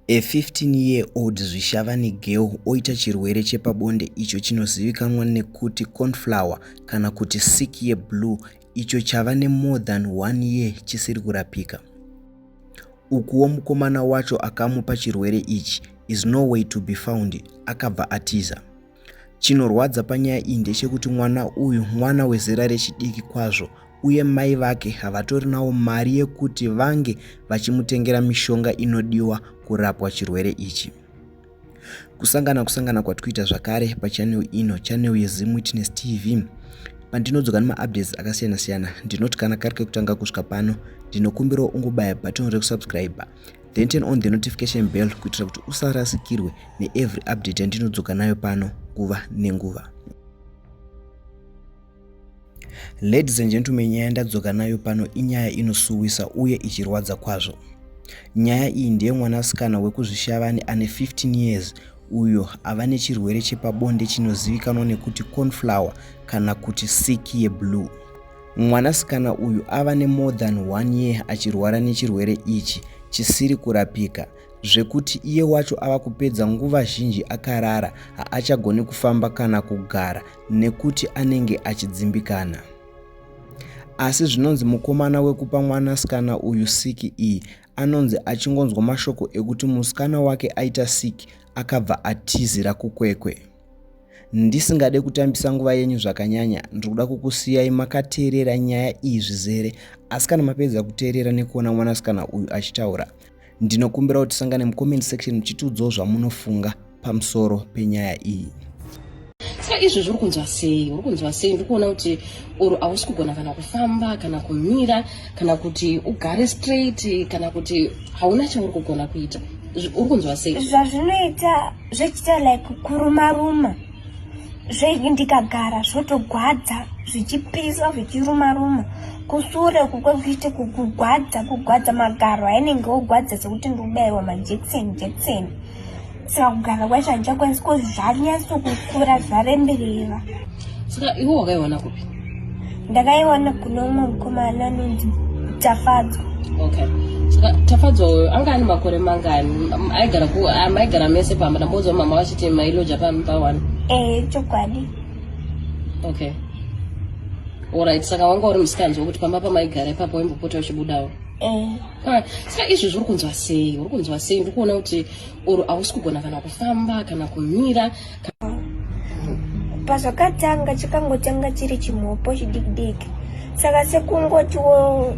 A 15 year old Zvishavane girl oita chirwere chepabonde icho chinozivikanwa nekuti cornflower kana kuti sick yeblue icho chava nemore than one year chisiri kurapika. Ukuwo mukomana wacho akamupa chirwere ichi is no way to be found akabva atiza. Chinorwadza panyaya iyi ndechekuti mwana uyu mwana wezera rechidiki kwazvo uye mai vake havatorinawo mari yekuti vange vachimutengera mishonga inodiwa kurapwa chirwere ichi. Kusangana kusangana kwatikuita zvakare pachannel ino, channel yeZim Witness TV. Pandinodzoka nemaupdates akasiyana siyana, ndinoti kana kari kekutanga kusvika pano, ndinokumbirawo ungobaya button rekusubscribe then turn on the notification bell kuitira kuti usarasikirwe neevery update yandinodzoka nayo pano nguva nenguva. Ladies and gentlemen, nyaya yandadzoka nayo pano inyaya inosuwisa uye ichirwadza kwazvo. Nyaya iyi ndeye mwanasikana wekuZvishavane ane 15 years uyo ava nechirwere chepabonde chinozivikanwa nekuti cornflower kana kuti siki yeblue. Mwanasikana uyu ava nemore than one year achirwara nechirwere ichi chisiri kurapika zvekuti iye wacho ava kupedza nguva zhinji akarara haachagoni kufamba kana kugara nekuti anenge achidzimbikana. Asi zvinonzi mukomana wekupa mwanasikana uyu siki iyi anonzi achingonzwa mashoko ekuti musikana wake aita siki akabva atizira kuKwekwe. Ndisingade kutambisa nguva yenyu zvakanyanya, ndiri kuda kukusiyai makateerera nyaya iyi zvizere asi kana mapedza kuteerera nekuona mwanasikana uyu achitaura, ndinokumbira kuti tisangane mucomment section muchitiudzawo zvamunofunga pamusoro penyaya iyi. Saka izvozvi uri kunzwa sei? Uri kunzwa sei? Ndiri kuona kuti uri hausi kugona kana kufamba kana kumira kana kuti ugare straight kana kuti hauna chauri kugona kuita. Uri kunzwa sei? Zvazvinoita zvechiita like kuruma ruma ndikagara zvotogwadza zvichipisa zvichiruma ruma kusure uku kwekuite kugwadza kugwadza magaro ainenge ogwadza sekuti ndikubaiwa majekiseni jekiseni saka kugara kwacho handichakwanisi kozi zvanyatso kukura zvaremberera. Saka iwe wakaiwana kupi? Ndakaiwana kune umwe mukomana anonzi Tafadzwa. Okay, saka Tafadzwa uyo anga ane makore mangani? Aigara ku maigara mese pamba? Ndamboudzwa mama vachiti mailoja pamba one. Eh, chokwadi. Okay, alright. Saka wanga uri musikanzi wekuti pamba pamaigara ipapo waimbopota uchibudawo? Eh. Alright. Saka izvozvi uri kunzwa sei? Uri kunzwa sei? Ndiri kuona kuti uri hausi kugona kana kufamba kana kumira. Pazvakatanga chakangotanga chiri chimhopo chidiki diki, saka sekungotiwo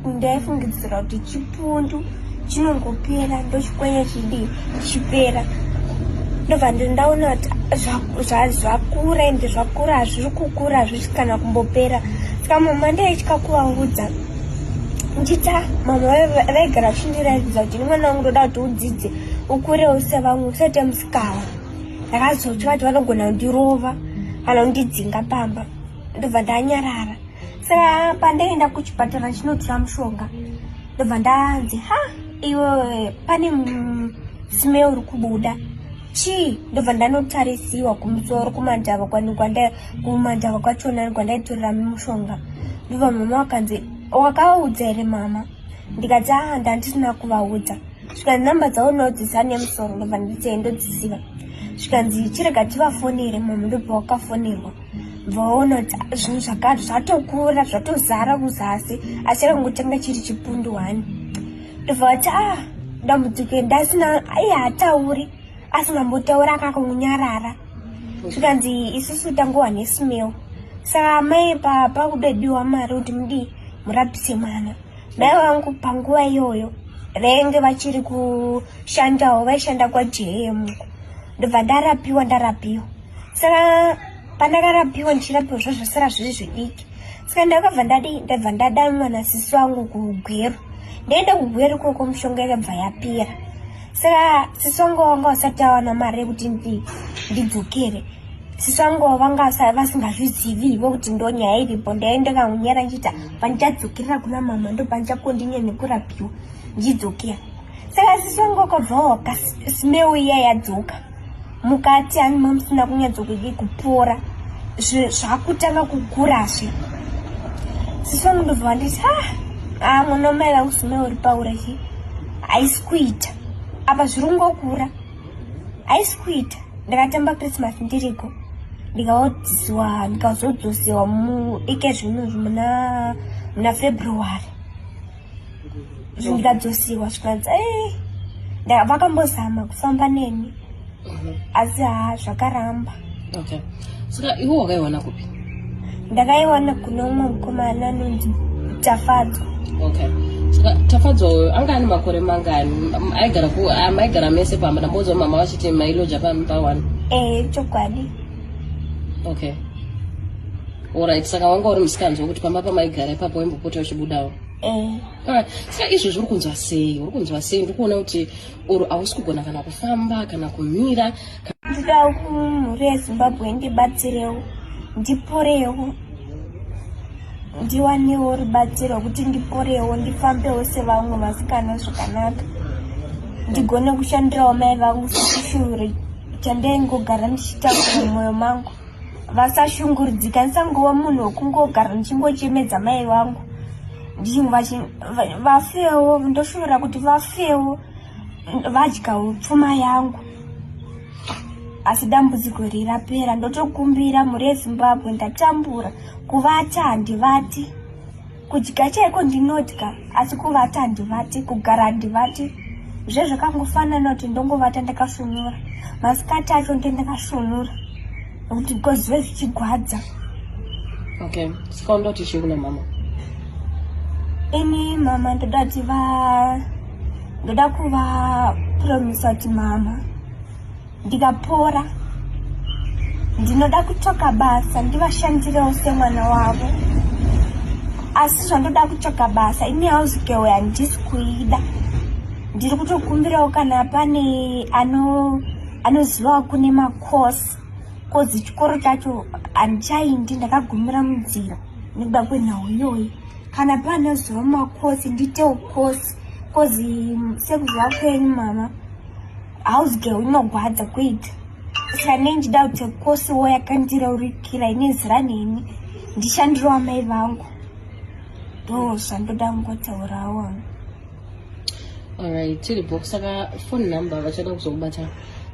ndaifungidzira kuti chipundu chinongopera, ndochikwenya chidii chipera. Ndobva ndaona kuti zvakura, ende zvakura, hazviri kukura, hazvisi kana kumbopera. Saka mama ndaitya kuvaudza ndichita. Mama vaigara vachindiratidza kuti, mwana wangu, ndoda kuti udzidze, ukurewo sevamwe, usaite musikawa. Ndakazotya kuti vanogona kundirova kana kundidzinga pamba, ndobva ndanyarara. Saka pandaenda kuchipatara ndichinotora mushonga, ndobva ndanzi, ha, iwe pane smell uri kubuda, chii? Ndobva ndanotarisiwa kumusoro kumandava, kumandava kwachona kwandaitorera mushonga. Ndobva mama vakanzi, wakavaudza here mama? Ndikati, aa, ndandisina kuvaudza. Zvikanzi, namba dzavo unodziziva nemusoro? Ndobva nditi, ndodziziva. Zvikanzi, chirega tivafonere mama. Ndobva wakafonerwa, vaona kuti zvinhu zvakati zvatokura, zvatozara kuzasi, asi chakangotanga chiri chipundu one. Ndobva vati, a, dambudziko ndasina iye haatauri, asingambotaura, akakonyarara. Zvikanzi, isusu tangowa nesmell, saka mai pakudodiwa mari kuti mudii, murapise mwana. Mai vangu panguva iyoyo vainge vachiri kushandawo, vaishanda kwaJM. Ndobva ndarapiwa, ndarapiwa. Saka pandakarapiwa, ndichirapiwa, zvo zvasara zviri zvidiki. Saka ndakabva ndadii, ndabva ndadanwa nasisi wangu kuGweru. Ndaenda kuGweru ikoko, mushonga yakabva yapera. Saka sisi wangu vanga vasati awana mari yekuti ndidzokere. Sisi wangu vanga vasingazviziviwo kuti ndo nyaya iripo. Ndaenda kangunyara ndichiita pandichadzokerera kuna mama, ndo pandichakondinya nekurapiwa ndichidzokera. Saka sisi wangu wakabvawo kasmell iya yadzoka mukati, ani mamusina kunyatsokudii kupora, zvakutanga kukurazve. Sisi vangu ndobva vanditi, ha, mwana wamai vangu, smell uri paura chi haisi kuita. Apa zviri kungokura, haisi kuita. Ndakatamba Christmas ndiriko, ndikaodzisiwa, ndikazodzosiwa muike zvino muna muna February, ndikadzosiwa zvikanzi vakambozama kufamba neni asi haa zvakaramba. Okay, saka iwe wakaiwana kupi? Ndakaiwana kune umwe mukomana anonzi Tafadzwa. Okay, saka Tafadzwa uyo anga ane makore mangani? Aigara ku maigara mese pamba? Ndamboudzwa mama vachiti mailoja pamba one. Eh, chokwadi. Okay, alright, saka wanga uri musikanzwa kuti pamba pamaigara ipapo waimbopota uchibudawo? Eh. Alright, saka izvozvi uri kunzwa sei? Uri kunzwa sei? Ndiri kuona kuti uri hausi kugona kana kufamba kana kumira. Ndida kumhuri yeZimbabwe ndibatsirewo, ndiporewo, ndiwanewo rubatsiro kuti ndiporewo, ndifambewo sevamwe vasikana zvakanaka, ndigone kushandirawo mai vangu sechishuwiro chandaingogara ndichitakura mumwoyo mangu, vasashungurudzika, ndisangova munhu wekungogara ndichingochemedza mai vangu. Vafewo, ndoshuvira kuti vafewo vadyawo pfuma yangu, asi dambudziko iri rapera. Ndotokumbira mhuri yeZimbabwe, ndatambura. Kuvata handivati, kudya chaiko ndinodya, asi kuvata handivati, kugara handivati. Zvezvakangofanana kuti ndongovata ndakasvunura, masikati acho nde ndakasvunura nekuti because zve zvichigwadza. Okay, saka unoda kuti chii kuna mama? Ini mama ndoda kuti va ndoda kuvapromisa kuti mama, ndikapora ndinoda kutsvaka basa ndivashandirewo semwana wavo. Asi zvandoda kutsvaka basa, ini house girl handisi kuida. Ndiri kutokumbirawo kana pane ano anozivawo kune makosi, kozi chikoro chacho handichaindi, ndakagumira munzira nekuda kwenhau iyoyi. Kana pane ziva makosi, ndiitewo kosi, kozi sekuziva kwenyu mama, house girl inogwadza kuita. Saka nei ndichida kuti kosiwo yakandireurukira ine zera neni, ndishandirewo amai vangu. Ndo zvandoda kungotaurawo. Alright, tiri bo. Saka phone number, vachada kuzokubata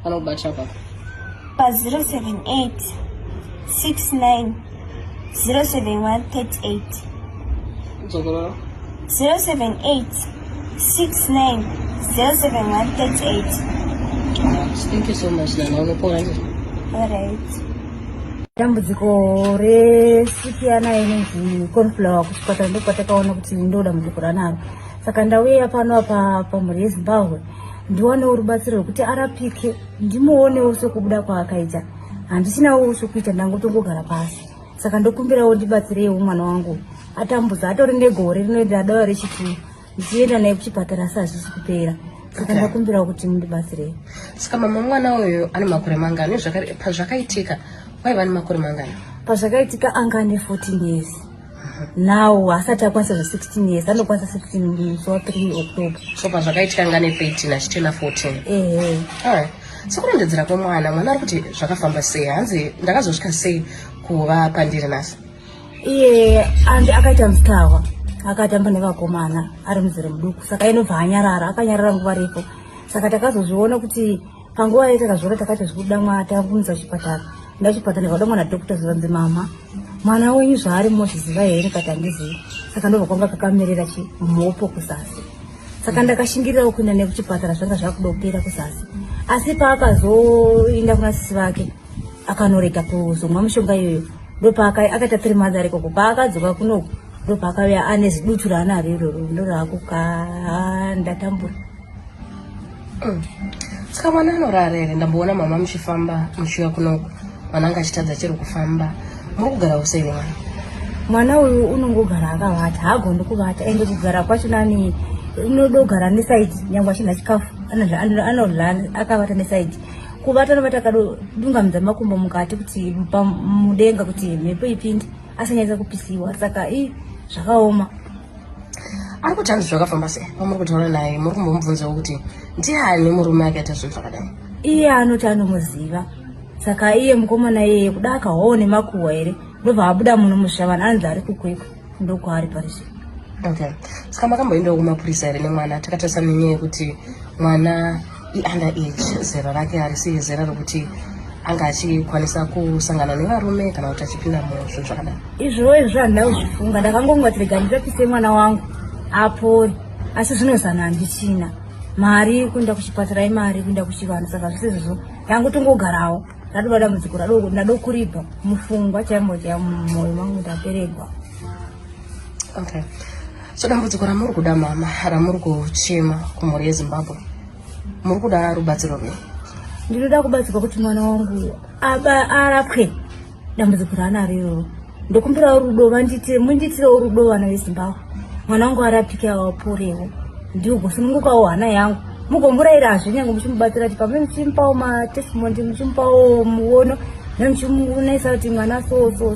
vanokubata pa? Pa 078 69 071 38. Dzokorora. 078 69 071 38. Thank you so much, Nana. Unopora nje. Alright. Dambudziko resick yana inonzi cornflower, kuchipatara ndokwatakaona kuti ndo dambudziko ranaro. Saka ndauya pano apa pamhuri yeZimbabwe ndiwanewo rubatsiro rwekuti arapike, ndimuonewo sekubuda kwaakaita. Handichinawo chokuita, ndangotongogara pasi. Saka ndokumbirawo ndibatsireiwo mwana wangu, atambudza, atori negore rinoenda dawa rechitwo ndichienda naye kuchipatara, asi hazvisi kupera. Saka ndakumbirawo kuti mundibatsirei. Saka mama, mwana uyu ane makore mangani? Pazvakaitika waiva nemakore mangani? Pazvakaitika anga ane 14 years. Now asati akwanisa zve 16 years, anokwanisa 16 musi wa3 October. So pazvakaitika anga ane 13 achitena 14? Ehe. Alright, sekurondedzera kwemwana, mwana ari kuti zvakafamba sei? Hanzi ndakazosvika sei kuva pandiri nhasi? Iye andi akaita musitawa, akatamba nevakomana ari muzere muduku, saka inobva anyarara, akanyarara nguva refu. Saka takazozviona kuti panguva iyo takazviona, takati zvikuda mwa takumudza kuchipatara. Nda kuchipatara, ndikauda mwana, doctor zvanzi, "Mama, mwana wenyu zvaari mozviziva here?" Ndikati, "Handizivi." Saka ndobva kwanga kakamerera chimhopo kuzasi. Saka ndakashingirirawo kuenda nekuchipatara, zvanga zvakuda kupera kuzasi. Asi paakazoenda kuna sisi vake akanorega kuzomwa mishonga iyoyo, ndopaaka akaita 3 months ari ikoko. Paakadzoka kunoku, ndopaakauya ane zidutu raanaro iroro, ndoraakuka. Ndatambura. Saka mwana anorara here? Ndamboona mama muchifamba muchiuya kunoku, mwana anga achitadza chero kufamba. Muri kugarawo sei nemwana? Mwana uyu unongogara akavata, haagoni kuvata. Ende kugara kwacho nani, unoda kugara neside, nyangwe achidya chikafu anorya akavata neside. Kuvata anovata akadungamidza makumbo mukati kuti mudenga kuti mhepo ipinde, asanyanyisa kupisiwa. Saka i zvakaoma. Ari kuti hanzi zvakafamba sei? Pamuri kutaura naye, muri kumbomubvunzawo kuti ndiani murume akaita zvinhu zvakadai? Iye anoti anomuziva. Saka iye mukomana iyeye kuda akahwawo nemakuhwa here, ndobva abuda muno muShavani, anzi ari kuKwekwe, ndokwaari pari zvino. Okay, saka makamboendawo kumapurisa here nemwana? Takatarisa nenyaya yekuti mwana Iunder age, zera rake harisi zera rokuti anga achikwanisa kusangana nevarume kana kuti achipinda muzvinhu zvakadaro. Izvo izvo handina kuzvifunga, ndakangonga kuti rega ndirapise mwana wangu apore, asi zvinozana handichina mari kuenda kuchipatara, imari kuenda kuchivanhu, saka zvese izvozvo ndangotongogarawo. Ndadova dambudziko ndadokuribva mufungwa chaimo chaimo, mumwoyo mangu ndaperegwa. Okay, so dambudziko ramuri kuda, mama, ramuri kuchema kumhuri yeZimbabwe, muri kuda rubatsiro rwei? Ndinoda kubatsirwa kuti mwana wangu arapwe dambudziko raanaro iroro. Ndokumbirawo rudo, vandiitire, mundiitirewo rudo, vana veZimbabwe, mwana wangu arapike, aporewo, ndigosunungukawo hana yangu. Mugomurayirazve nyange muchimubatsira kuti pamwe muchimupawo matestimony, muchimupawo muono nemuchimuonesa kuti mwana so so.